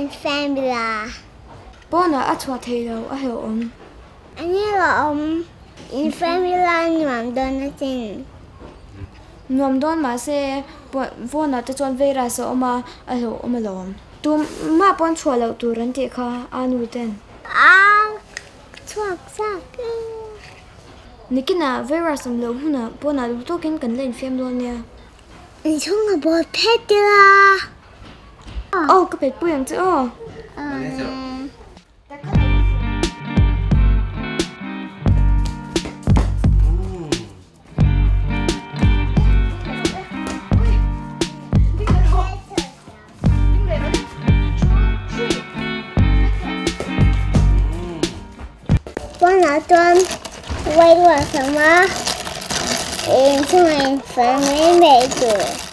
In family. Pawnah a chhuah theih lo a hlauhawm. A ni hlauhawm. In family nuam dawn asin. Nuam dawn mahse pawnah te chuan virus a awm a, a hlauhawm alawm. Tumah pawn chhuah loh tur an tih kha a nu ten. A chhuak chak e. Nikinah virus awm loh hmunah pawnah duh tawkin kan la infiam dawn nia. Inchhung a bawl phet ila. Aw ka pet pui ang che aw. Pawnah chuan white wash a awm a, inchhungah in fan mai mai tur.